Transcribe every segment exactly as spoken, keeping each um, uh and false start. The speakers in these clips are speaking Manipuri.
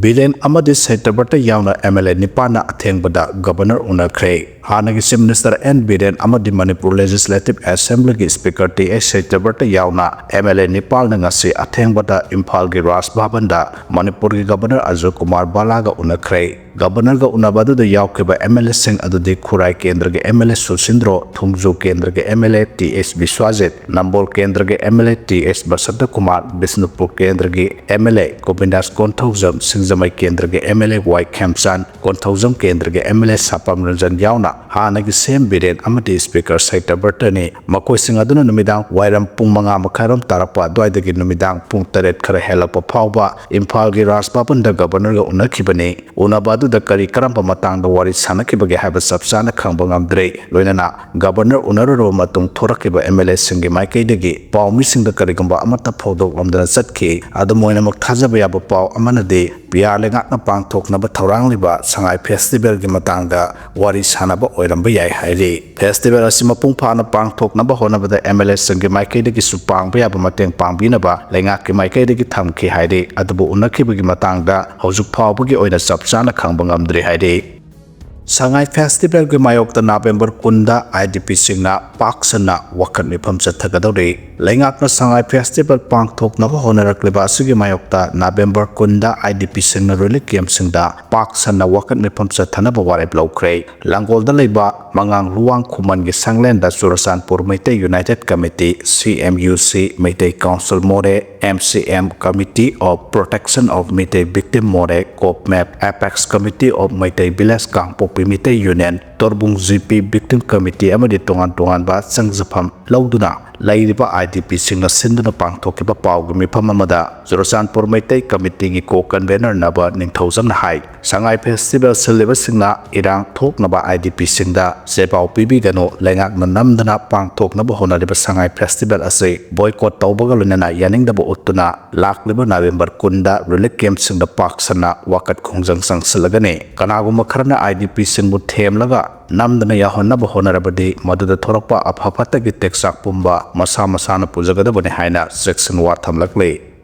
ꯕꯤꯔꯦꯟ ꯑꯃꯗꯤ ꯁꯇ꯭ꯌꯕ꯭ꯔꯇ ꯌꯥꯎꯅ ꯑꯦꯝ ꯑꯦꯜ ꯑꯦ ꯅꯤꯄꯥꯟꯅ ꯑꯊꯦꯡꯕꯗ ꯒꯕꯔꯅꯔ ꯎꯅꯈ꯭ꯔꯦ꯫ ꯍꯥꯟꯅꯒꯤ ꯆꯤꯐ ꯃꯤꯅꯤꯁꯇꯔ ꯑꯦꯟ ꯕꯤꯔꯦꯟ ꯑꯃꯗꯤ ꯃꯅꯤꯄꯨꯔ ꯂꯦꯖꯤꯁꯂꯦꯇꯤꯚ ꯑꯦꯁꯦꯝꯕ꯭ꯂꯤꯒꯤ ꯁ꯭ꯄꯤꯀꯔ ꯇꯤ ꯑꯩꯆ ꯁꯇ꯭ꯌꯕ꯭ꯔꯇ ꯌꯥꯎꯅ ꯑꯦꯝ ꯑꯦꯜ ꯑꯦ ꯅꯤꯄꯥꯟꯅ ꯉꯁꯤ ꯑꯊꯦꯡꯕꯗ ꯏꯝꯐꯥꯜꯒꯤ ꯔꯥꯖ ꯚꯕꯟꯗ ꯃꯅꯤꯄꯨꯔꯒꯤ ꯒꯕꯔꯅꯔ ꯑꯖꯣꯏ ꯀꯨꯃꯥꯔ ꯚꯜꯂꯥꯒ ꯎꯅꯈ꯭ꯔꯦ꯫ ꯒꯕꯔꯅꯔꯒ ꯎꯅꯕ ꯑꯗꯨꯗ ꯌꯥꯎꯈꯤꯕ ꯑꯦꯝ ꯑꯦꯜ ꯑꯦꯁꯤꯡ ꯑꯗꯨꯗꯤ ꯈꯨꯔꯥꯏ ꯀꯦꯟꯗ꯭ꯔꯒꯤ ꯑꯦꯝ ꯑꯦꯜ ꯑꯦ ꯁꯨꯁꯤꯟꯗ꯭ꯔꯣ, ꯊꯣꯡꯖꯨ ꯀꯦꯟꯗ꯭ꯔꯒꯤ M L A T H Biswajit, Nambol ꯀꯦꯟꯗ꯭ꯔꯒꯤ M L A T H Basanta Kumar, Bishnupur ꯀꯦꯟꯗ꯭ꯔꯒꯤ ꯑꯦꯝ ꯑꯦꯜ ꯑꯦ ꯒꯣꯕꯤꯟꯗꯥꯁ ꯀꯣꯟꯊꯧꯖꯝ, ꯁꯤꯡꯖꯃꯩ ꯀꯦꯟꯗ꯭ꯔꯒꯤ ꯑꯦꯝ ꯑꯦꯜ ꯑꯦ ꯋꯥꯏ ꯈꯦꯝꯆꯥꯟ, ꯀꯣꯟꯊꯧꯖꯝ ꯀꯦꯟꯗ꯭ꯔꯒꯤ ꯑꯦꯝ ꯑꯦꯜ ꯑꯦ ꯁꯥꯄꯝ ꯔꯟꯖꯟ ꯌꯥꯎꯅ ꯍꯥꯟꯅꯒꯤ ꯁꯤ ꯑꯦꯝ ꯕꯤꯔꯦꯟ ꯑꯃꯗꯤ ꯁ꯭ꯄꯤꯀꯔ ꯁꯇ꯭ꯌꯕ꯭ꯔꯇꯅꯤ꯫ ꯃꯈꯣꯏꯁꯤꯡ ꯑꯗꯨꯅ ꯅꯨꯃꯤꯗꯥꯡ ꯋꯥꯏꯔꯝ ꯄꯨꯡ ꯃꯉꯥ ꯃꯈꯥꯏꯔꯣꯝ ꯇꯥꯔꯛꯄ ꯑꯗꯨꯋꯥꯏꯗꯒꯤ ꯅꯨꯃꯤꯗꯥꯡ ꯄꯨꯡ ꯇꯔꯦꯠ ꯈꯔ ꯍꯦꯜꯂꯛꯄ ꯐꯥꯎꯕ ꯏꯝꯐꯥꯜꯒꯤ ꯔꯥꯖ ꯚꯕꯟꯗ ꯒꯕꯔꯅꯔꯒ ꯎꯅꯈꯤꯕꯅꯤ꯫ ꯎꯅꯕ ꯑꯗꯨꯗ ꯀꯔꯤ ꯀꯔꯝꯕ ꯃꯇꯥꯡꯗ ꯋꯥꯔꯤ ꯁꯥꯟꯅꯈꯤꯕꯒꯦ ꯍꯥꯏꯕ ꯆꯞ ꯆꯥꯅ ꯈꯪꯕ ꯉꯝꯗ꯭ꯔꯦ꯫ ꯂꯣꯏꯅꯅ ꯒꯕꯔꯅꯔ ꯎꯅꯔꯨꯔꯕ ꯃꯇꯨꯡ ꯊꯣꯔꯛꯈꯤꯕ ꯑꯦꯝ ꯑꯦꯜ ꯑꯦꯁꯤꯡꯒꯤ ꯃꯥꯏꯀꯩꯗꯒꯤ ꯄꯥꯎꯃꯤꯁꯤꯡꯗ ꯀꯔꯤꯒꯨꯝꯕ ꯑꯃꯠꯇ ꯐꯣꯡꯗꯣꯛꯂꯝꯗꯅ ꯆꯠꯈꯤ꯫ ꯑꯗꯨꯝ ꯑꯣꯏꯅꯃꯛ ꯊꯥꯖꯕ ꯌꯥꯕ ꯄꯥꯎ ꯑꯃꯅꯗꯤ ꯕꯤꯍꯥꯔ ꯂꯩꯉꯥꯛꯅ ꯄꯥꯡꯊꯣꯛꯅꯕ ꯊꯧꯔꯥꯡꯂꯤꯕ ꯁꯉꯥꯏ ꯐꯦꯁꯇꯤꯚꯦꯜꯒꯤ ꯃꯇꯥꯡꯗ ꯋꯥꯔꯤ ꯁꯥꯟꯅꯕ ꯑꯣꯏꯔꯝꯕ ꯌꯥꯏ ꯍꯥꯏꯔꯤ꯫ ꯐꯦꯁꯇꯤꯚꯦꯜ ꯑꯁꯤ ꯃꯄꯨꯡ ꯐꯥꯅ ꯄꯥꯡꯊꯣꯛꯅꯕ ꯍꯣꯠꯅꯕꯗ ꯑꯦꯝ ꯑꯦꯜ ꯑꯦꯁꯤꯡꯒꯤ ꯃꯥꯏꯀꯩꯗꯒꯤꯁꯨ ꯄꯥꯡꯕ ꯌꯥꯕ ꯃꯇꯦꯡ ꯄꯥꯡꯕꯤꯅꯕ ꯂꯩꯉꯥꯛꯀꯤ ꯃꯥꯏꯀꯩꯗꯒꯤ ꯊꯝꯈꯤ ꯍꯥꯏꯔꯤ꯫ ꯑꯗꯨꯕꯨ ꯎꯅꯈꯤꯕꯒꯤ ꯃꯇꯥꯡꯗ ꯍꯧꯖꯤꯛ ꯐꯥꯎꯕꯒꯤ ꯑꯣꯏꯅ ꯆꯞ ꯆꯥꯅ ꯈꯪꯕ ꯉꯝꯗ꯭ꯔꯤ ꯍꯥꯏꯔꯤ꯫ ꯁꯉꯥꯏ ꯐꯦꯁꯇꯤꯚꯦꯜꯒꯤ ꯃꯥꯌꯣꯛꯇ ꯅꯕꯦꯝꯕꯔ ꯀꯨꯟꯗ ꯑꯥꯏ ꯗꯤ ꯄꯤꯁꯤꯡꯅ ꯄꯥꯛ ꯁꯟꯅ ꯋꯥꯀꯠ ꯃꯤꯐꯝ ꯆꯠꯊꯒꯗꯧꯔꯤ꯫ ꯂꯩꯉꯥꯛꯅ ꯁꯉꯥꯏ ꯐꯦꯁꯇꯤꯚꯦꯜ ꯄꯥꯡꯊꯣꯛꯅꯕ ꯍꯣꯠꯅꯔꯛꯂꯤꯕ ꯑꯁꯤꯒꯤ ꯃꯥꯌꯣꯛꯇ ꯅꯕꯦꯝꯕꯔ ꯀꯨꯟꯗ ꯑꯥꯏ ꯗꯤ ꯄꯤꯁꯤꯡꯅ ꯔꯤꯂꯤꯐ ꯀꯦꯝꯞꯁꯤꯡꯗ ꯄꯥꯛ ꯁꯟꯅ ꯋꯥꯀꯠ ꯃꯤꯐꯝ ꯆꯠꯊꯅꯕ ꯋꯥꯔꯦꯞ ꯂꯧꯈ꯭ꯔꯦ꯫ ꯂꯥꯡꯒꯣꯜꯗ ꯂꯩꯕ ꯃꯉꯥꯡ ꯂꯨꯋꯥꯡ ꯈꯨꯃꯟꯒꯤ ꯁꯪꯂꯦꯟꯗ Churachandpur Meitei united committee, C M U C, Meitei council Moreh, M C M, Committee of Protection of Meitei Victim Moreh, ꯀꯣꯞꯃꯦꯞ, Apex Committee of Meitei Village Kangpokpi Meitei union, Torbung G P victim committee ꯑꯃꯗꯤ ꯇꯣꯉꯥꯟ ꯇꯣꯉꯥꯟꯕ ꯆꯪꯖꯐꯝ ꯂꯧꯗꯨꯅ ꯂꯩꯔꯤꯕ ꯑꯥꯏ ꯗꯤ ꯄꯤꯁꯤꯡꯅ ꯁꯤꯟꯗꯨꯅ ꯄꯥꯡꯊꯣꯛꯈꯤꯕ ꯄꯥꯎꯒꯤ ꯃꯤꯐꯝ ꯑꯃꯗ ꯆꯨꯔꯆꯥꯟꯄꯨꯔ ꯃꯩꯇꯩ ꯀꯃꯤꯇꯤꯒꯤ ꯀꯣ ꯀꯟꯚꯦꯅꯔ ꯅꯕ ꯅꯤꯡꯊꯧꯖꯝꯅ ꯍꯥꯏ, ꯁꯉꯥꯏ ꯐꯦꯁꯇꯤꯚꯦꯜ ꯁꯤꯜꯂꯤꯕꯁꯤꯡꯅ ꯏꯔꯥꯡ ꯊꯣꯛꯅꯕ ꯑꯥꯏ ꯗꯤ ꯄꯤꯁꯤꯡꯗ ꯆꯦꯄꯥꯎ ꯄꯤꯕꯤꯒꯅꯨ, ꯂꯩꯉꯥꯛꯅ ꯅꯝꯗꯅ ꯄꯥꯡꯊꯣꯛꯅꯕ ꯍꯣꯠꯅꯔꯤꯕ ꯁꯉꯥꯏ ꯐꯦꯁꯇꯤꯚꯦꯜ ꯑꯁꯤ ꯕꯣꯏꯀꯣꯠ ꯇꯧꯕꯒ ꯂꯣꯏꯅꯅ ꯌꯥꯅꯤꯡꯗꯕ ꯎꯠꯇꯨꯅ ꯂꯥꯛꯂꯤꯕ ꯅꯕꯦꯝꯕꯔ ꯀꯨꯟꯗ ꯔꯤꯂꯤꯐ ꯀꯦꯝꯞꯁꯤꯡꯗ ꯄꯥꯛ ꯁꯟꯅ ꯋꯥꯀꯠ ꯈꯣꯡꯖꯪ ꯆꯪꯁꯤꯜꯂꯒꯅꯤ꯫ ꯀꯅꯥꯒꯨꯝꯕ ꯈꯔꯅ ꯑꯥꯏ ꯗꯤ ꯄꯤꯁꯤꯡꯕꯨ ꯊꯦꯝꯂꯒ ꯅꯝꯗꯅ ꯌꯥꯎꯍꯟꯅꯕ ꯍꯣꯠꯅꯔꯕꯗꯤ ꯃꯗꯨꯗ ꯊꯣꯔꯛꯄ ꯑꯐ ꯐꯠꯇꯒꯤ ꯇꯦꯛꯆꯥꯛ ꯄꯨꯝꯕ ꯃꯁꯥ ꯃꯁꯥꯅ ꯄꯨꯖꯒꯗꯕꯅꯤ ꯍꯥꯏꯅ ꯆꯦꯛꯁꯤꯟ ꯋꯥ ꯊꯝꯂꯛꯂꯤ꯫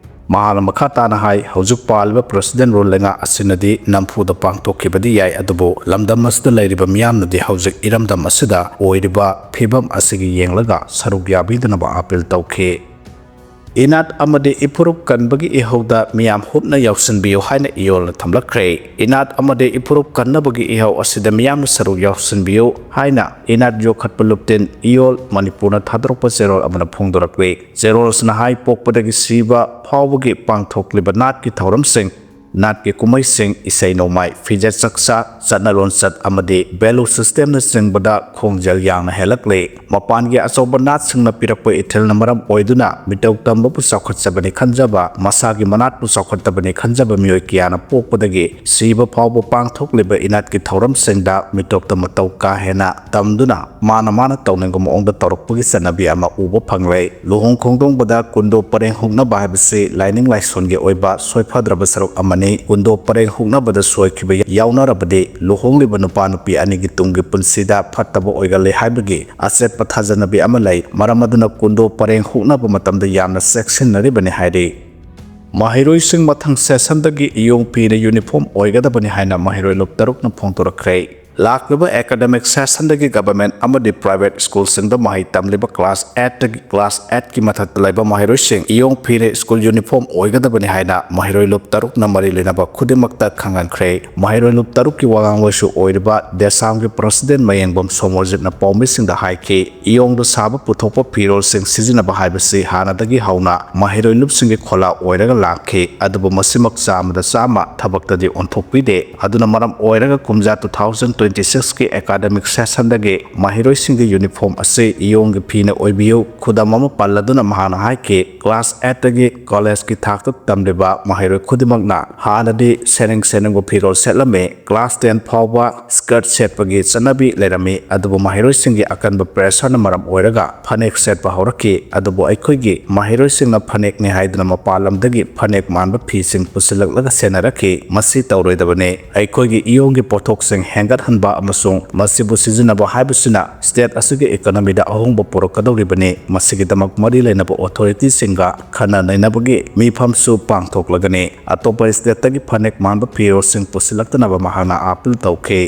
ꯃꯍꯥꯛꯅ ꯃꯈꯥ ꯇꯥꯅ ꯍꯥꯏ, ꯍꯧꯖꯤꯛ ꯄꯥꯜꯂꯤꯕ President Rule ꯂꯩꯉꯥꯛ ꯑꯁꯤꯅꯗꯤ ꯅꯝꯐꯨꯗ ꯄꯥꯡꯊꯣꯛꯈꯤꯕꯗꯤ ꯌꯥꯏ, ꯑꯗꯨꯕꯨ ꯂꯝꯗꯝ ꯑꯁꯤꯗ ꯂꯩꯔꯤꯕ ꯃꯤꯌꯥꯝꯅꯗꯤ ꯍꯧꯖꯤꯛ ꯏꯔꯝꯗꯝ ꯑꯁꯤꯗ ꯑꯣꯏꯔꯤꯕ ꯐꯤꯕꯝ ꯑꯁꯤꯒꯤ ꯌꯦꯡꯂꯒ ꯁꯔꯨꯛ ꯌꯥꯕꯤꯗꯅꯕ appeal ꯇꯧꯈꯤ꯫ ꯏꯅꯥꯠ ꯑꯃꯗꯤ ꯏꯐꯨꯔꯨꯞ ꯀꯟꯕꯒꯤ ꯏꯍꯧꯗ ꯃꯤꯌꯥꯝ ꯍꯨꯞꯅ ꯌꯥꯎꯁꯤꯟꯕꯤꯌꯨ ꯍꯥꯏꯅ ꯏꯌꯣꯜꯅ ꯊꯝꯂꯛꯈ꯭ꯔꯦ꯫ ꯏꯅꯥꯠ ꯑꯃꯗꯤ ꯏꯐꯨꯔꯨꯞ ꯀꯟꯅꯕꯒꯤ ꯏꯍꯧ ꯑꯁꯤꯗ ꯃꯤꯌꯥꯝꯅ ꯁꯔꯨꯛ ꯌꯥꯎꯁꯤꯟꯕꯤꯌꯨ ꯍꯥꯏꯅ ꯏꯅꯥꯠ ꯌꯣꯛꯈꯠꯄ ꯂꯨꯞꯇꯤꯟ ꯏꯌꯣꯜ ꯃꯅꯤꯄꯨꯔꯅ ꯊꯥꯗꯣꯔꯛꯄ ꯆꯦꯔꯣꯜ ꯑꯃꯅ ꯐꯣꯡꯗꯣꯔꯛꯂꯤ꯫ ꯆꯦꯔꯣꯜꯁꯤꯅ ꯍꯥꯏ, ꯄꯣꯛꯄꯗꯒꯤ ꯁꯤꯕ ꯐꯥꯎꯕꯒꯤ ꯄꯥꯡꯊꯣꯛꯂꯤꯕ ꯅꯥꯠꯀꯤ ꯊꯧꯔꯝꯁꯤꯡ, ꯅꯥꯠꯀꯤ ꯀꯨꯝꯍꯩꯁꯤꯡ, ꯏꯁꯩ ꯅꯣꯡꯃꯥꯏ, ꯐꯤꯖꯦꯠ ꯆꯛꯆꯥ, ꯆꯠꯅ ꯂꯣꯟꯆꯠ ꯑꯃꯗꯤ value systemꯅꯆꯤꯡꯕꯗ ꯈꯣꯡꯖꯦꯜ ꯌꯥꯡꯅ ꯍꯦꯜꯂꯛꯂꯤ꯫ ꯃꯄꯥꯟꯒꯤ ꯑꯆꯧꯕ ꯅꯥꯠꯁꯤꯡꯅ ꯄꯤꯔꯛꯄ ꯏꯊꯤꯜꯅ ꯃꯔꯝ ꯑꯣꯏꯗꯨꯅ ꯃꯤꯇꯧ ꯇꯝꯕꯕꯨ ꯆꯥꯎꯈꯠꯆꯕꯅꯤ ꯈꯟꯖꯕ, ꯃꯁꯥꯒꯤ ꯃꯅꯥꯠꯄꯨ ꯆꯥꯎꯈꯠꯇꯕꯅꯤ ꯈꯟꯖꯕ ꯃꯤꯑꯣꯏ ꯀꯌꯥꯅ ꯄꯣꯛꯄꯗꯒꯤ ꯁꯤꯕ ꯐꯥꯎꯕ ꯄꯥꯡꯊꯣꯛꯂꯤꯕ ꯏꯅꯥꯠꯀꯤ ꯊꯧꯔꯝꯁꯤꯡꯗ ꯃꯤꯇꯣꯞꯇ ꯃꯇꯧ ꯀꯥ ꯍꯦꯟꯅ ꯇꯝꯗꯨꯅ ꯃꯥꯅ ꯃꯥꯅ ꯇꯧꯅꯤꯡꯕ ꯃꯑꯣꯡꯗ ꯇꯧꯔꯛꯄꯒꯤ ꯆꯠꯅꯕꯤ ꯑꯃ ꯎꯕ ꯐꯪꯂꯦ꯫ ꯂꯨꯍꯣꯡ ꯈꯣꯡꯗꯣꯡꯕꯗ ꯀꯨꯟꯗꯣ ꯄꯔꯦꯡ ꯍꯨꯛꯅꯕ ꯍꯥꯏꯕꯁꯤ ꯂꯥꯏꯅꯤꯡ ꯂꯥꯏꯁꯣꯟꯒꯤ ꯑꯣꯏꯕ ꯁꯣꯏꯐꯗ꯭ꯔꯕ ꯁꯔꯨꯛ ꯑꯃꯅꯤ꯫ ꯀꯨꯟꯗꯣ ꯄꯔꯦꯡ ꯍꯨꯛꯅꯕꯗ ꯁꯣꯏꯈꯤꯕ ꯌꯥꯎꯅꯔꯕꯗꯤ ꯂꯨꯍꯣꯡꯂꯤꯕ ꯅꯨꯄꯥ ꯅꯨꯄꯤ ꯑꯅꯤꯒꯤ ꯇꯨꯡꯒꯤ ꯄꯨꯟꯁꯤꯗ ꯐꯠꯇꯕ ꯑꯣꯏꯒꯜꯂꯤ ꯍꯥꯏꯕꯒꯤ ꯑꯆꯦꯠꯄ ꯊꯥꯖꯅꯕꯤ ꯑꯃ ꯂꯩ꯫ ꯃꯔꯝ ꯑꯗꯨꯅ ꯀꯨꯟꯗꯣ ꯄꯔꯦꯡ ꯍꯨꯛꯅꯕ ꯃꯇꯝꯗ ꯌꯥꯝꯅ ꯆꯦꯛꯁꯤꯟꯅꯔꯤꯕꯅꯤ ꯍꯥꯏꯔꯤ꯫ ꯃꯍꯩꯔꯣꯏꯁꯤꯡ ꯃꯊꯪ sessionꯗꯒꯤ ꯏꯌꯣꯡ ꯐꯤꯅ uniform ꯑꯣꯏꯒꯗꯕꯅꯤ ꯍꯥꯏꯅ ꯃꯍꯩꯔꯣꯏ ꯂꯨꯞ ꯇꯔꯨꯛꯅ ꯐꯣꯡꯗꯣꯔꯛꯈ꯭ꯔꯦ꯫ ꯂꯥꯛꯂꯤꯕ academic sessionꯗꯒꯤ government ꯑꯃꯗꯤ private schoolꯁꯤꯡꯗ ꯃꯍꯩ ꯇꯝꯂꯤꯕ class eightꯇꯒꯤ class eightꯀꯤ ꯃꯊꯛꯇ ꯂꯩꯕ ꯃꯍꯩꯔꯣꯏꯁꯤꯡ ꯏꯌꯣꯡ ꯐꯤꯅ school uniform ꯑꯣꯏꯒꯗꯕꯅꯤ ꯍꯥꯏꯅ ꯃꯍꯩꯔꯣꯏ ꯂꯨꯞ ꯇꯔꯨꯛꯅ ꯃꯔꯤ ꯂꯩꯅꯕ ꯈꯨꯗꯤꯡꯃꯛꯇ ꯈꯪꯍꯟꯈ꯭ꯔꯦ꯫ ꯃꯍꯩꯔꯣꯏ ꯂꯨꯞ ꯇꯔꯨꯛꯀꯤ ꯋꯥꯉꯥꯡꯂꯣꯏꯁꯨ ꯑꯣꯏꯔꯤꯕ ꯗꯦꯁꯥꯝꯒꯤ President ꯃꯌꯦꯡꯕꯝ ꯁꯣꯃꯣꯔꯖꯤꯠꯅ ꯄꯥꯎꯃꯤꯁꯤꯡꯗ ꯍꯥꯏꯈꯤ, ꯏꯌꯣꯡꯗ ꯁꯥꯕ ꯄꯨꯊꯣꯛꯄ ꯐꯤꯔꯣꯜꯁꯤꯡ ꯁꯤꯖꯤꯟꯅꯕ ꯍꯥꯏꯕꯁꯤ ꯍꯥꯟꯅꯗꯒꯤ ꯍꯧꯅ ꯃꯍꯩꯔꯣꯏ ꯂꯨꯞꯁꯤꯡꯒꯤ ꯈꯣꯜꯂꯥ ꯑꯣꯏꯔꯒ ꯂꯥꯛꯈꯤ꯫ ꯑꯗꯨꯕꯨ ꯃꯁꯤꯃꯛ ꯆꯥꯝꯃꯗ ꯆꯥꯝꯃ ꯊꯕꯛꯇꯗꯤ ꯑꯣꯟꯊꯣꯛꯄꯤꯗꯦ꯫ ꯑꯗꯨꯅ ꯃꯔꯝ ꯑꯣꯏꯔꯒ ꯀꯨꯝꯖꯥ two thousand twenty sixꯀꯤ academic sessionꯗꯒꯤ ꯃꯍꯩꯔꯣꯏꯁꯤꯡꯒꯤ uniform ꯑꯁꯤ ꯏꯌꯣꯡꯒꯤ ꯐꯤꯅ ꯑꯣꯏꯕꯤꯌꯨ꯫ ꯈꯨꯗꯝ ꯑꯃ ꯄꯜꯂꯗꯨꯅ ꯃꯍꯥꯛꯅ ꯍꯥꯏꯈꯤ, class eightꯇꯒꯤ collegeꯀꯤ ꯊꯥꯛꯇ ꯇꯝꯂꯤꯕ ꯃꯍꯩꯔꯣꯏ ꯈꯨꯗꯤꯡꯃꯛꯅ ꯍꯥꯟꯅꯗꯤ ꯁꯦꯅꯤꯡ ꯁꯦꯅꯤꯡꯕ ꯐꯤꯔꯣꯜ ꯁꯦꯠꯂꯝꯃꯤ꯫ Class ten ꯐꯥꯎꯕ skirt ꯁꯦꯠꯄꯒꯤ ꯆꯠꯅꯕꯤ ꯂꯩꯔꯝꯃꯤ, ꯑꯗꯨꯕꯨ ꯃꯍꯩꯔꯣꯏꯁꯤꯡꯒꯤ ꯑꯀꯟꯕ pressureꯅ ꯃꯔꯝ ꯑꯣꯏꯔꯒ ꯐꯅꯦꯛ ꯁꯦꯠꯄ ꯍꯧꯔꯛꯈꯤ꯫ ꯑꯗꯨꯕꯨ ꯑꯩꯈꯣꯏꯒꯤ ꯃꯍꯩꯔꯣꯏꯁꯤꯡꯅ ꯐꯅꯦꯛꯅꯤ ꯍꯥꯏꯗꯨꯅ ꯃꯄꯥꯟ ꯂꯝꯗꯒꯤ ꯐꯅꯦꯛ ꯃꯥꯟꯕ ꯐꯤꯁꯤꯡ ꯄꯨꯁꯤꯜꯂꯛꯂꯒ ꯁꯦꯠꯅꯔꯛꯈꯤ꯫ ꯃꯁꯤ ꯇꯧꯔꯣꯏꯗꯕꯅꯤ꯫ ꯑꯩꯈꯣꯏꯒꯤ ꯏꯌꯣꯡꯒꯤ ꯄꯣꯠꯊꯣꯛꯁꯤꯡ ꯍꯦꯟꯒꯠ ꯍꯟꯕ ꯑꯃꯁꯨꯡ ꯃꯁꯤꯕꯨ ꯁꯤꯖꯤꯟꯅꯕ ꯍꯥꯏꯕꯁꯤꯅ state ꯑꯁꯤꯒꯤ economyꯗ ꯑꯍꯣꯡꯕ ꯄꯨꯔꯛꯀꯗꯧꯔꯤꯕꯅꯤ꯫ ꯃꯁꯤꯒꯤꯗꯃꯛ ꯃꯔꯤ ꯂꯩꯅꯕ authorityꯁꯤꯡꯒ ꯈꯟꯅ ꯅꯩꯅꯕꯒꯤ ꯃꯤꯐꯝꯁꯨ ꯄꯥꯡꯊꯣꯛꯂꯒꯅꯤ꯫ ꯑꯇꯣꯞꯄ stateꯇꯒꯤ ꯐꯅꯦꯛ ꯃꯥꯟꯕ ꯐꯤꯔꯣꯜꯁꯤꯡ ꯄꯨꯁꯤꯜꯂꯛꯇꯅꯕ ꯃꯍꯥꯛꯅ appeal ꯇꯧꯈꯤ꯫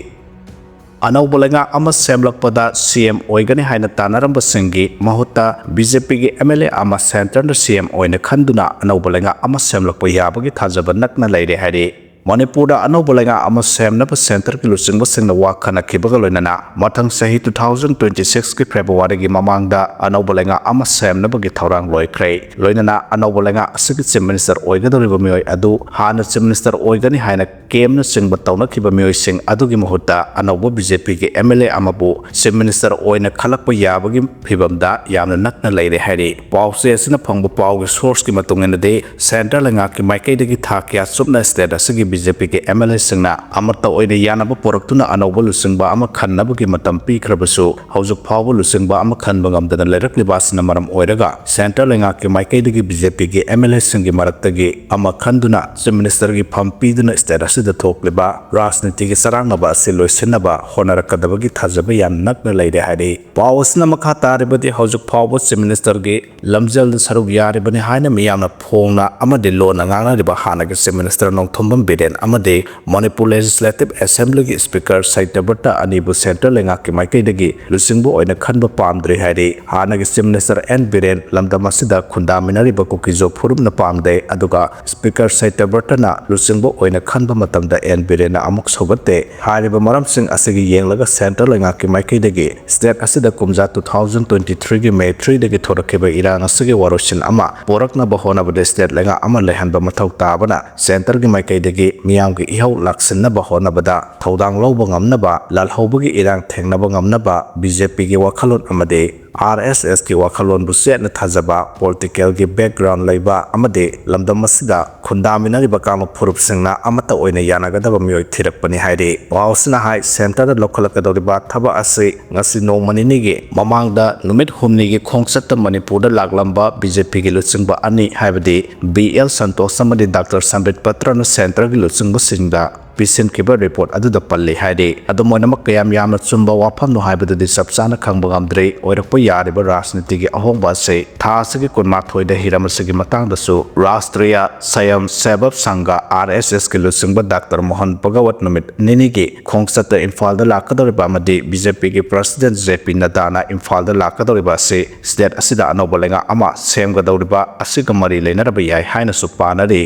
ꯑꯅꯧꯕ ꯂꯩꯉꯥꯛ ꯑꯃ ꯁꯦꯝꯂꯛꯄꯗ CM ꯑꯣꯏꯒꯅꯤ ꯍꯥꯏꯅ ꯇꯥꯟꯅꯔꯝꯕꯁꯤꯡꯒꯤ ꯃꯍꯨꯠꯇ BJPꯒꯤ MLA ꯑꯃ centreꯅ CM ꯑꯣꯏꯅ ꯈꯟꯗꯨꯅ ꯑꯅꯧꯕ ꯂꯩꯉꯥꯛ ꯑꯃ ꯁꯦꯝꯂꯛꯄ ꯌꯥꯕꯒꯤ ꯊꯥꯖꯕ ꯅꯛꯅ ꯂꯩꯔꯦ ꯍꯥꯏꯔꯤ꯫ ꯃꯅꯤꯄꯨꯔꯗ ꯑꯅꯧꯕ ꯂꯩꯉꯥꯛ ꯑꯃ ꯁꯦꯝꯅꯕ centreꯒꯤ ꯂꯨꯆꯤꯡꯕꯁꯤꯡꯅ ꯋꯥ ꯈꯟꯅꯈꯤꯕꯒ ꯂꯣꯏꯅꯅ ꯃꯊꯪ ꯆꯍꯤ two thousand twenty sixꯀꯤ Februaryꯒꯤ ꯃꯃꯥꯡꯗ ꯑꯅꯧꯕ ꯂꯩꯉꯥꯛ ꯑꯃ ꯁꯦꯝꯅꯕꯒꯤ ꯊꯧꯔꯥꯡ ꯂꯣꯏꯈ꯭ꯔꯦ꯫ ꯂꯣꯏꯅꯅ ꯑꯅꯧꯕ ꯂꯩꯉꯥꯛ ꯑꯁꯤꯒꯤ Chief Minister ꯑꯣꯏꯒꯗꯧꯔꯤꯕ ꯃꯤꯑꯣꯏ ꯑꯗꯨ ꯍꯥꯟꯅ Chief Minister ꯑꯣꯏꯒꯅꯤ ꯍꯥꯏꯅ claimꯅꯆꯤꯡꯕ ꯇꯧꯅꯈꯤꯕ ꯃꯤꯑꯣꯏꯁꯤꯡ ꯑꯗꯨꯒꯤ ꯃꯍꯨꯠꯇ ꯑꯅꯧꯕ BJPꯒꯤ MLA ꯑꯃꯕꯨ Chief Minister ꯑꯣꯏꯅ ꯈꯜꯂꯛꯄ ꯌꯥꯕꯒꯤ ꯐꯤꯕꯝꯗ ꯌꯥꯝꯅ ꯅꯛꯅ ꯂꯩꯔꯦ ꯍꯥꯏꯔꯤ꯫ ꯄꯥꯎꯆꯦ ꯑꯁꯤꯅ ꯐꯪꯕ ꯄꯥꯎꯒꯤ sourceꯀꯤ ꯃꯇꯨꯡ ꯏꯟꯅꯗꯤ, centre ꯂꯩꯉꯥꯛꯀꯤ ꯃꯥꯏꯀꯩꯗꯒꯤ ꯊꯥ ꯀꯌꯥ ꯆꯨꯞꯅ state ꯑꯁꯤꯒꯤ BJPꯒꯤ MLAꯁꯤꯡꯅ ꯑꯃꯠꯇ ꯑꯣꯏꯅ ꯌꯥꯅꯕ ꯄꯨꯔꯛꯇꯨꯅ ꯑꯅꯧꯕ ꯂꯨꯆꯤꯡꯕ ꯑꯃ ꯈꯟꯅꯕꯒꯤ ꯃꯇꯝ ꯄꯤꯈ꯭ꯔꯕꯁꯨ, ꯍꯧꯖꯤꯛ ꯐꯥꯎꯕ ꯂꯨꯆꯤꯡꯕ ꯑꯃ ꯈꯟꯕ ꯉꯝꯗꯅ ꯂꯩꯔꯛꯂꯤꯕ ꯑꯁꯤꯅ ꯃꯔꯝ ꯑꯣꯏꯔꯒ, centre ꯂꯩꯉꯥꯛꯀꯤ ꯃꯥꯏꯀꯩꯗꯒꯤ BJPꯒꯤ MLAꯁꯤꯡꯒꯤ ꯃꯔꯛꯇꯒꯤ ꯑꯃ ꯈꯟꯗꯨꯅ Chief Ministerꯒꯤ ꯐꯝ ꯄꯤꯗꯨꯅ state ꯑꯁꯤꯗ ꯊꯣꯛꯂꯤꯕ ꯔꯥꯖꯅꯤꯇꯤꯒꯤ ꯆꯔꯥꯡꯅꯕ ꯑꯁꯤ ꯂꯣꯏꯁꯤꯟꯅꯕ ꯍꯣꯠꯅꯔꯛꯀꯗꯕꯒꯤ ꯊꯥꯖꯕ ꯌꯥꯝꯅ ꯅꯛꯅ ꯂꯩꯔꯦ ꯍꯥꯏꯔꯤ꯫ ꯄꯥꯎ ꯑꯁꯤꯅ ꯃꯈꯥ ꯇꯥꯔꯤꯕꯗꯤ, ꯍꯧꯖꯤꯛ ꯐꯥꯎꯕ Chief Ministerꯒꯤ ꯂꯝꯖꯦꯜꯗ ꯁꯔꯨꯛ ꯌꯥꯔꯤꯕꯅꯤ ꯍꯥꯏꯅ ꯃꯤꯌꯥꯝꯅ ꯐꯣꯡꯅ ꯑꯃꯗꯤ ꯂꯣꯟꯅ ꯉꯥꯡꯅꯔꯤꯕ ꯍꯥꯟꯅꯒꯤ Chief Minister ꯅꯣꯡꯊꯣꯝꯕꯝ ꯕꯤꯔꯦꯟ ꯑꯃꯗꯤ Manipur Legislative Assemblyꯒꯤ Speaker ꯁꯩꯇꯕ꯭ꯔꯇ ꯑꯅꯤꯕꯨ centre ꯂꯩꯉꯥꯛꯀꯤ ꯃꯥꯏꯀꯩꯗꯒꯤ ꯂꯨꯆꯤꯡꯕ ꯑꯣꯏꯅ ꯈꯟꯕ ꯄꯥꯝꯗ꯭ꯔꯤ ꯍꯥꯏꯔꯤ꯫ ꯍꯥꯟꯅꯒꯤ Chief Minister ꯑꯦꯟ ꯕꯤꯔꯦꯟ ꯂꯝꯗꯝ ꯑꯁꯤꯗ ꯈꯨꯟꯗꯥꯃꯤꯟꯅꯔꯤꯕ ꯀꯨꯀꯤꯖꯣ ꯐꯨꯔꯨꯞꯅ ꯄꯥꯝꯗꯦ, ꯑꯗꯨꯒ Speaker ꯁꯩꯇꯕ꯭ꯔꯇꯅ ꯂꯨꯆꯤꯡꯕ ꯑꯣꯏꯅ ꯈꯟꯕ ꯃꯇꯝꯗ ꯑꯦꯟ ꯕꯤꯔꯦꯟꯅ ꯑꯃꯨꯛ ꯁꯧꯒꯠꯇꯦ꯫ ꯍꯥꯏꯔꯤꯕ ꯃꯔꯝꯁꯤꯡ ꯑꯁꯤꯒꯤ ꯌꯦꯡꯂꯒ centre ꯂꯩꯉꯥꯛꯀꯤ ꯃꯥꯏꯀꯩꯗꯒꯤ state ꯑꯁꯤꯗ ꯀꯨꯝꯖꯥ two thousand twenty threeꯒꯤ May threeꯗꯒꯤ ꯊꯣꯔꯛꯈꯤꯕ ꯏꯔꯥꯡ ꯑꯁꯤꯒꯤ ꯋꯥꯔꯣꯏꯁꯤꯟ ꯑꯃ ꯄꯣꯔꯛꯅꯕ ꯍꯣꯠꯅꯕꯗ state ꯂꯩꯉꯥꯛ ꯑꯃ ꯂꯩꯍꯟꯕ ꯃꯊꯧ ꯇꯥꯕꯅ centreꯒꯤ ꯃꯥꯏꯀꯩꯗꯒꯤ ꯃꯤꯌꯥꯝꯒꯤ ꯏꯍꯧ ꯂꯥꯛꯁꯤꯟꯅꯕ ꯍꯣꯠꯅꯕꯗ ꯊꯧꯗꯥꯡ ꯂꯧꯕ ꯉꯝꯅꯕ, ꯂꯥꯜꯍꯧꯕꯒꯤ ꯏꯔꯥꯡ ꯊꯦꯡꯅꯕ ꯉꯝꯅꯕ BJPꯒꯤ ꯋꯥꯈꯜꯂꯣꯟ ꯑꯃꯗꯤ RSSꯀꯤ ꯋꯥꯈꯜꯂꯣꯟꯕꯨ ꯆꯦꯠꯅ ꯊꯥꯖꯕ, politicalꯒꯤ background ꯂꯩꯕ ꯑꯃꯗꯤ ꯂꯝꯗꯝ ꯑꯁꯤꯗ ꯈꯨꯟꯗꯥꯃꯤꯟꯅꯔꯤꯕ ꯀꯥꯡꯂꯨꯞ ꯐꯨꯔꯨꯞꯁꯤꯡꯅ ꯑꯃꯠꯇ ꯑꯣꯏꯅ ꯌꯥꯅꯒꯗꯕ ꯃꯤꯑꯣꯏ ꯊꯤꯔꯛꯄꯅꯤ ꯍꯥꯏꯔꯤ꯫ ꯄꯥꯎꯁꯤꯅ ꯍꯥꯏ, centreꯗ ꯂꯧꯈꯠꯂꯛꯀꯗꯧꯔꯤꯕ ꯊꯕꯛ ꯑꯁꯤ ꯉꯁꯤ ꯅꯣꯡꯃ ꯅꯤꯅꯤꯒꯤ ꯃꯃꯥꯡꯗ ꯅꯨꯃꯤꯠ ꯍꯨꯝꯅꯤꯒꯤ ꯈꯣꯡꯆꯠꯇ ꯃꯅꯤꯄꯨꯔꯗ ꯂꯥꯛꯂꯝꯕ BJPꯒꯤ ꯂꯨꯆꯤꯡꯕ ꯑꯅꯤ, ꯍꯥꯏꯕꯗꯤ ꯕꯤ ꯑꯦꯜ ꯁꯟꯇꯣꯁ ꯑꯃꯗꯤ ꯗꯥꯛꯇꯔ ꯁꯝꯕꯤꯠ ꯄꯇ꯭ꯔꯅ centreꯒꯤ ꯂꯨꯆꯤꯡꯕꯁꯤꯡꯗ ꯄꯤꯁꯤꯟꯈꯤꯕ ꯔꯤꯄꯣꯔꯠ ꯑꯗꯨꯗ ꯄꯜꯂꯤ ꯍꯥꯏꯔꯤ꯫ ꯑꯗꯨꯝ ꯑꯣꯏꯅꯃꯛ, ꯀꯌꯥꯝ ꯌꯥꯝꯅ ꯆꯨꯝꯕ ꯋꯥꯐꯝꯅꯣ ꯍꯥꯏꯕꯗꯨꯗꯤ ꯆꯞ ꯆꯥꯅ ꯈꯪꯕ ꯉꯝꯗ꯭ꯔꯤ꯫ ꯑꯣꯏꯔꯛꯄ ꯌꯥꯔꯤꯕ ꯔꯥꯖꯅꯤꯇꯤꯒꯤ ꯑꯍꯣꯡꯕ ꯑꯁꯤ ꯊꯥ ꯑꯁꯤꯒꯤ ꯀꯨꯟꯃꯥꯊꯣꯏꯗ ꯍꯤꯔꯝ ꯑꯁꯤꯒꯤ ꯃꯇꯥꯡꯗꯁꯨ ꯔꯥꯁꯇ꯭ꯔꯤꯌꯥ ꯁꯌꯝ ꯁꯦꯕꯛ ꯁꯪꯘ, ꯑꯥꯔ ꯑꯦꯁ ꯑꯦꯁꯀꯤ ꯂꯨꯆꯤꯡꯕ ꯗꯥꯛꯇꯔ ꯃꯣꯍꯟ ꯚꯒꯋꯠ ꯅꯨꯃꯤꯠ ꯅꯤꯅꯤꯒꯤ ꯈꯣꯡꯆꯠꯇ ꯏꯝꯐꯥꯜꯗ ꯂꯥꯛꯀꯗꯧꯔꯤꯕ ꯑꯃꯗꯤ ꯕꯤ ꯖꯦ ꯄꯤꯒꯤ ꯄ꯭ꯔꯁꯤꯗꯦꯟ ꯖꯦ ꯄꯤ ꯅꯗꯥꯅ ꯏꯝꯐꯥꯜꯗ ꯂꯥꯛꯀꯗꯧꯔꯤꯕ ꯑꯁꯤ ꯁ꯭ꯇꯦꯠ ꯑꯁꯤꯗ ꯑꯅꯧꯕ ꯂꯩꯉꯥꯛ ꯑꯃ ꯁꯦꯝꯒꯗꯧꯔꯤꯕ ꯑꯁꯤꯒ ꯃꯔꯤ ꯂꯩꯅꯔꯕ ꯌꯥꯏ ꯍꯥꯏꯅꯁꯨ ꯄꯥꯅꯔꯤ꯫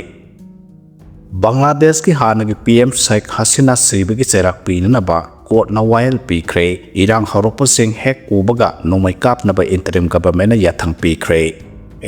ꯕꯪꯒ꯭ꯂꯥꯗꯦꯁꯀꯤ ꯍꯥꯟꯅꯒꯤ ꯄꯤ ꯑꯦꯝ ꯁꯦꯈ ꯍꯁꯤꯅꯥ ꯁꯤꯕꯒꯤ ꯆꯩꯔꯥꯛ ꯄꯤꯅꯅꯕ ꯀꯣꯔꯠꯅ ꯋꯥꯌꯦꯜ ꯄꯤꯈ꯭ꯔꯦ꯫ ꯏꯔꯥꯡ ꯍꯧꯔꯛꯄꯁꯤꯡ ꯍꯦꯛ ꯎꯕꯒ ꯅꯣꯡꯃꯩ ꯀꯥꯞꯅꯕ ꯏꯟꯇꯔꯤꯝ ꯒꯚꯔꯟꯃꯦꯟꯠꯅ ꯌꯥꯊꯪ ꯄꯤꯈ꯭ꯔꯦ꯫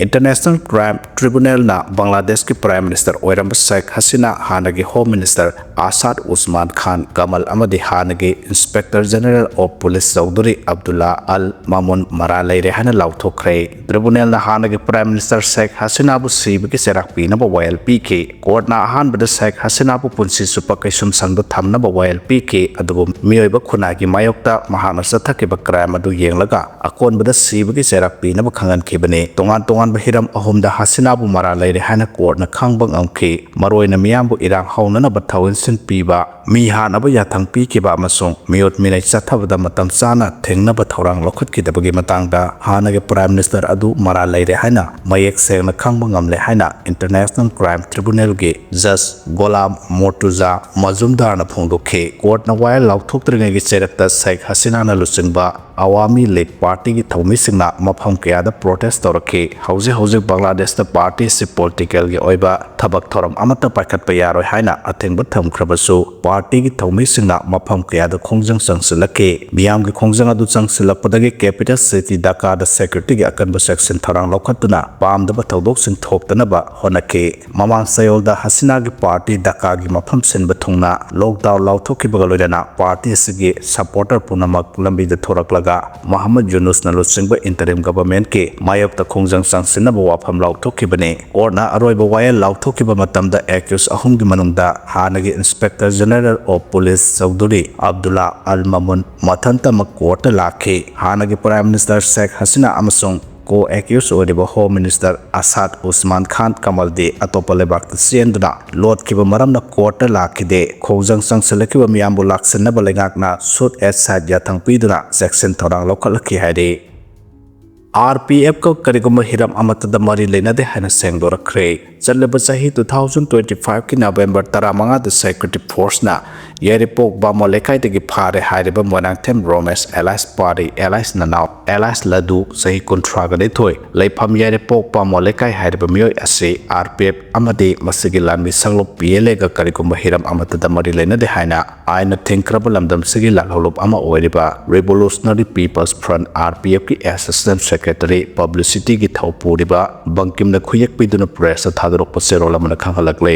ꯏꯟꯇꯔꯅꯦꯁꯅꯦꯜ ꯀ꯭ꯔꯥꯏꯝ ꯇ꯭ꯔꯤꯕꯨꯅꯦꯜꯅ ꯕꯪꯒ꯭ꯂꯥꯗꯦꯁꯀꯤ ꯄ꯭ꯔꯥꯏꯝ ꯃꯤꯅꯤꯁꯇꯔ ꯑꯣꯏꯔꯝꯕ ꯁꯦꯈ ꯍꯁꯤꯅꯥ, ꯍꯥꯟꯅꯒꯤ ꯍꯣꯝ ꯃꯤꯅꯤꯁꯇꯔ ꯑꯁꯥꯗ ꯎꯁꯃꯥꯟ ꯈꯥꯟ ꯀꯃꯜ ꯑꯃꯗꯤ ꯍꯥꯟꯅꯒꯤ inspector general of police Chowdhury Abdullah Al Mamun ꯃꯔꯥꯜ ꯂꯩꯔꯦ ꯍꯥꯏꯅ ꯂꯥꯎꯊꯣꯛꯈ꯭ꯔꯦ꯫ ꯇ꯭ꯔꯤꯕꯨꯅꯦꯜꯅ ꯍꯥꯟꯅꯒꯤ ꯄ꯭ꯔꯥꯏꯝ ꯃꯤꯅꯤꯁꯇꯔ ꯁꯦꯈ ꯍꯁꯤꯅꯥꯕꯨ ꯁꯤꯕꯒꯤ ꯆꯩꯔꯥꯛ ꯄꯤꯅꯕ ꯋꯥꯌꯦꯜ ꯄꯤꯈꯤ꯫ ꯀꯣꯔꯠꯅ ꯑꯍꯥꯟꯕꯗ ꯁꯦꯈ ꯍꯁꯤꯅꯥꯕꯨ ꯄꯨꯟꯁꯤ ꯆꯨꯞꯄ ꯀꯩꯁꯨꯝꯁꯪꯗ ꯊꯝꯅꯕ ꯋꯥꯌꯦꯜ ꯄꯤꯈꯤ, ꯑꯗꯨꯕꯨ ꯃꯤꯑꯣꯏꯕ ꯈꯨꯟꯅꯥꯏꯒꯤ ꯃꯥꯌꯣꯛꯇ ꯃꯍꯥꯛꯅ ꯆꯠꯊꯈꯤꯕ ꯀ꯭ꯔꯥꯏꯝ ꯑꯗꯨ ꯌꯦꯡꯂꯒ ꯑꯀꯣꯟꯕꯗ ꯁꯤꯕꯒꯤ ꯆꯩꯔꯥꯛ ꯄꯤꯅꯕ ꯈꯪꯍꯟꯈꯤꯕꯅꯤ꯫ ꯇꯣꯉꯥꯟ ꯇꯣꯉꯥꯟꯕ ꯍꯤꯔꯝ ꯑꯍꯨꯝꯗ ꯍꯁꯤꯅꯥꯕꯨ ꯃꯔꯥꯜ ꯂꯩꯔꯦ ꯍꯥꯏꯅ ꯀꯣꯔꯠꯅ ꯈꯪꯕ ꯉꯝꯈꯤ꯫ ꯃꯔꯨꯑꯣꯏꯅ ꯃꯤꯌꯥꯝꯕꯨ ꯏꯔꯥꯡ ꯍꯧꯅꯅꯕ ꯊꯧꯑꯣꯏꯟꯁꯤꯟ ꯄꯤꯕ, ꯃꯤ ꯍꯥꯠꯅꯕ ꯌꯥꯊꯪ ꯄꯤꯈꯤꯕ ꯑꯃꯁꯨꯡ ꯃꯤꯑꯣꯠ ꯃꯤꯅꯩ ꯆꯠꯊꯕꯗ ꯃꯇꯝ ꯆꯥꯅ ꯊꯤꯡꯅꯕ ꯊꯧꯔꯥꯡ ꯂꯧꯈꯠꯈꯤꯗꯕꯒꯤ ꯃꯇꯥꯡꯗ ꯍꯥꯟꯅꯒꯤ ꯄ꯭ꯔꯥꯏꯝ ꯃꯤꯅꯤꯁꯇꯔ ꯑꯗꯨ ꯃꯔꯥꯜ ꯂꯩꯔꯦ ꯍꯥꯏꯅ ꯃꯌꯦꯛ ꯁꯦꯡꯅ ꯈꯪꯕ ꯉꯝꯂꯦ ꯍꯥꯏꯅ ꯏꯟꯇꯔꯅꯦꯁꯅꯦꯜ ꯀ꯭ꯔꯥꯏꯝ ꯇ꯭ꯔꯤꯕꯨꯅꯦꯜꯒꯤ ꯖꯖ ꯒꯣꯂꯥꯝ ꯃꯣꯔꯇꯨꯖꯥ ꯃꯖꯨꯝꯗꯥꯔꯅ ꯐꯣꯡꯗꯣꯛꯈꯤ꯫ ꯀꯣꯔꯠꯅ ꯋꯥꯌꯦꯜ ꯂꯥꯎꯊꯣꯛꯇ꯭ꯔꯤꯉꯩꯒꯤ ꯆꯩꯔꯛꯇ ꯁꯦꯈ ꯍꯁꯤꯅꯥꯅ ꯂꯨꯆꯤꯡꯕ ꯑꯋꯥꯃꯤ ꯂꯤꯒ ꯄꯥꯔꯇꯤꯒꯤ ꯊꯧꯃꯤꯁꯤꯡꯅ ꯃꯐꯝ ꯀꯌꯥꯗ ꯄ꯭ꯔꯣꯇꯦꯁ ꯇꯧꯔꯛꯈꯤ꯫ ꯍꯧꯖꯤꯛ ꯍꯧꯖꯤꯛ ꯕꯪꯒ꯭ꯂꯥꯗꯦꯁꯇ ꯄꯥꯔꯇꯤ ꯑꯁꯤ ꯄꯣꯂꯤꯇꯤꯀꯦꯜꯒꯤ ꯑꯣꯏꯕ ꯊꯕꯛ ꯊꯧꯔꯝ ꯑꯃꯠꯇ ꯄꯥꯏꯈꯠꯄ ꯌꯥꯔꯣꯏ ꯍꯥꯏꯅ ꯑꯊꯤꯡꯕ ꯊꯝꯈ꯭ꯔꯕꯁꯨ, ꯄꯥꯔꯇꯤꯒꯤ ꯊꯧꯃꯤꯁꯤꯡꯅ ꯃꯐꯝ ꯀꯌꯥꯗ ꯈꯣꯡꯖꯪ ꯆꯪꯁꯤꯜꯂꯛꯈꯤ꯫ ꯃꯤꯌꯥꯝꯒꯤ ꯈꯣꯡꯖꯪ ꯑꯗꯨ ꯆꯪꯁꯤꯜꯂꯛꯄꯗꯒꯤ ꯀꯦꯄꯤꯇꯦꯜ ꯁꯤꯇꯤ ꯙꯥꯀꯥꯗ ꯁꯦꯀ꯭ꯌꯨꯔꯤꯇꯤꯒꯤ ꯑꯀꯟꯕ ꯆꯦꯛꯁꯤꯟ ꯊꯧꯔꯥꯡ ꯂꯧꯈꯠꯇꯨꯅ ꯄꯥꯝꯗꯕ ꯊꯧꯗꯣꯛꯁꯤꯡ ꯊꯣꯛꯇꯅꯕ ꯍꯣꯠꯅꯈꯤ꯫ ꯃꯃꯥꯡ ꯆꯌꯣꯜꯗ ꯍꯁꯤꯅꯥꯒꯤ ꯄꯥꯔꯇꯤ ꯙꯥꯀꯥꯒꯤ ꯃꯐꯝ ꯁꯤꯟꯕ ꯊꯨꯡꯅ ꯂꯣꯛꯗꯥꯎꯟ ꯂꯥꯎꯊꯣꯛꯈꯤꯕꯒ ꯂꯣꯏꯅꯅ ꯄꯥꯔꯇꯤ ꯑꯁꯤꯒꯤ ꯁꯄꯣꯔꯇꯔ ꯄꯨꯝꯅꯃꯛ ꯂꯝꯕꯤꯗ ꯊꯣꯔꯛꯂꯒ ꯃꯍꯃꯗ ꯌꯨꯅꯨꯁꯅ ꯂꯨꯆꯤꯡꯕ ꯏꯟꯇꯔꯤꯝ ꯒꯚꯔꯟꯃꯦꯟꯠꯀꯤ ꯃꯥꯌꯣꯛꯇ ꯈꯣꯡꯖꯪ ꯆꯪꯁꯤꯟꯅꯕ ꯋꯥꯐꯝ ꯂꯥꯎꯊꯣꯛꯈꯤꯕꯅꯤ꯫ ꯀꯣꯔꯠꯅ ꯑꯔꯣꯏꯕ ꯋꯥꯌꯦꯜ ꯂꯥꯎꯊꯣꯛꯈꯤꯕ ꯃꯇꯝꯗ ꯑꯦꯀ꯭ꯌꯨꯁ ꯑꯍꯨꯝꯒꯤ ꯃꯅꯨꯡꯗ ꯍꯥꯟꯅꯒꯤ inspector general of police Chowdhury Abdullah Al Mamun ꯃꯊꯟꯇꯃꯛ ꯀꯣꯔꯠꯇ ꯂꯥꯛꯈꯤ꯫ ꯍꯥꯟꯅꯒꯤ ꯄ꯭ꯔꯥꯏꯝ ꯃꯤꯅꯤꯁꯇꯔ ꯁꯦꯈ ꯍꯁꯤꯅꯥ ꯑꯃꯁꯨꯡ ꯀꯣ ꯑꯦꯀ꯭ꯌꯨꯁ ꯑꯣꯏꯔꯤꯕ ꯍꯣꯝ ꯃꯤꯅꯤꯁꯇꯔ ꯑꯁꯥꯗ ꯎꯁꯃꯥꯟ ꯈꯥꯟ ꯀꯃꯜꯗꯤ ꯑꯇꯣꯞꯄ ꯂꯩꯕꯥꯛꯇ ꯆꯦꯟꯗꯨꯅ ꯂꯣꯠꯈꯤꯕ ꯃꯔꯝꯅ ꯀꯣꯔꯠꯇ ꯂꯥꯛꯈꯤꯗꯦ꯫ ꯈꯣꯡꯖꯪ ꯆꯪꯁꯤꯜꯂꯛꯈꯤꯕ ꯃꯤꯌꯥꯝꯕꯨ ꯂꯥꯛꯁꯤꯟꯅꯕ ꯂꯩꯉꯥꯛꯅ ꯁꯨꯠ ꯑꯦꯠ ꯁꯥꯏꯠ ꯌꯥꯊꯪ ꯄꯤꯗꯨꯅ ꯆꯦꯛꯁꯤꯟ ꯊꯧꯔꯥꯡ ꯂꯧꯈꯠꯂꯛꯈꯤ ꯍꯥꯏꯔꯤ꯫ ꯑꯥꯔ ꯄꯤ ꯑꯦꯐꯀ ꯀꯔꯤꯒꯨꯝꯕ ꯍꯤꯔꯝ ꯑꯃꯠꯇꯗ ꯃꯔꯤ ꯂꯩꯅꯗꯦ ꯍꯥꯏꯅ ꯁꯦꯡꯗꯣꯔꯛꯈ꯭ꯔꯦ꯫ ꯆꯠꯂꯕ ꯆꯍꯤ two thousand twenty fiveꯀꯤ November ꯇꯔꯥꯃꯉꯥꯗ ꯁꯦꯀ꯭ꯌꯨꯔꯤꯇꯤ ꯐꯣꯔꯁꯅ ꯌꯥꯏꯔꯤꯄꯣꯛ ꯕꯥꯃꯣꯟ ꯂꯩꯀꯥꯏꯗꯒꯤ ꯐꯥꯔꯦ ꯍꯥꯏꯔꯤꯕ ꯃꯣꯏꯔꯥꯡꯊꯦꯝ ꯔꯣꯃꯦꯁ alias ꯄꯥꯔꯤ alias ꯅꯅꯥꯎ alias ꯂꯗꯨ ꯆꯍꯤ ꯀꯨꯟꯊ꯭ꯔꯥꯒ ꯅꯤꯊꯣꯏ, ꯂꯩꯐꯝ ꯌꯥꯏꯔꯤꯄꯣꯛ ꯕꯥꯃꯣꯟ ꯂꯩꯀꯥꯏ ꯍꯥꯏꯔꯤꯕ ꯃꯤꯑꯣꯏ ꯑꯁꯤ ꯑꯥꯔ ꯄꯤ ꯑꯦꯐ ꯑꯃꯗꯤ ꯃꯁꯤꯒꯤ ꯂꯥꯟꯃꯤ ꯁꯪꯂꯨꯞ ꯄꯤ ꯑꯦꯜ ꯑꯦꯒ ꯀꯔꯤꯒꯨꯝꯕ ꯍꯤꯔꯝ ꯑꯃꯠꯇꯗ ꯃꯔꯤ ꯂꯩꯅꯗꯦ ꯍꯥꯏꯅ ꯑꯥꯏꯟꯅ ꯊꯤꯡꯈ꯭ꯔꯕ ꯂꯝꯗꯝꯁꯤꯒꯤ ꯂꯥꯜꯍꯧꯂꯨꯞ ꯑꯃ ꯑꯣꯏꯔꯤꯕ Revolutionary People's Front, RPFꯀꯤ assistant secretary publicityꯒꯤ ꯊꯧ ꯄꯨꯔꯤꯕ ꯕꯪꯀꯤꯝꯅ ꯈꯨꯌꯦꯛ ꯄꯤꯗꯨꯅ pressꯇ ꯊꯥꯗꯣꯔꯛꯄ ꯆꯦꯔꯣꯜ ꯑꯃꯅ ꯈꯪꯍꯜꯂꯛꯂꯦ꯫